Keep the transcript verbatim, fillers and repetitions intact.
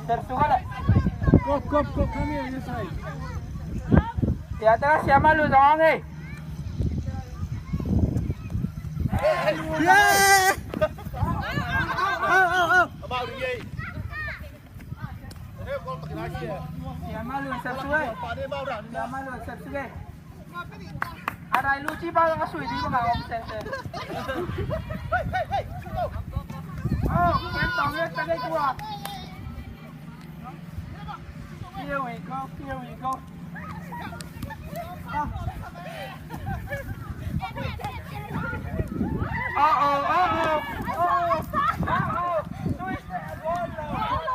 Go, go, go, come here, this side. Ya, tengah siapa lu dong, eh? Yeah! Out, out, out! Siapa lu, siapa lu, eh? Siapa lu, siapa lu, eh? Anai lu ci ba ka sui di ba ka om sen sen. Oh, ken tong ye ta ke kua. Here we go, here we go. Oh. Uh-oh, uh-oh, uh-oh, uh-oh. Twist that ball, Lord.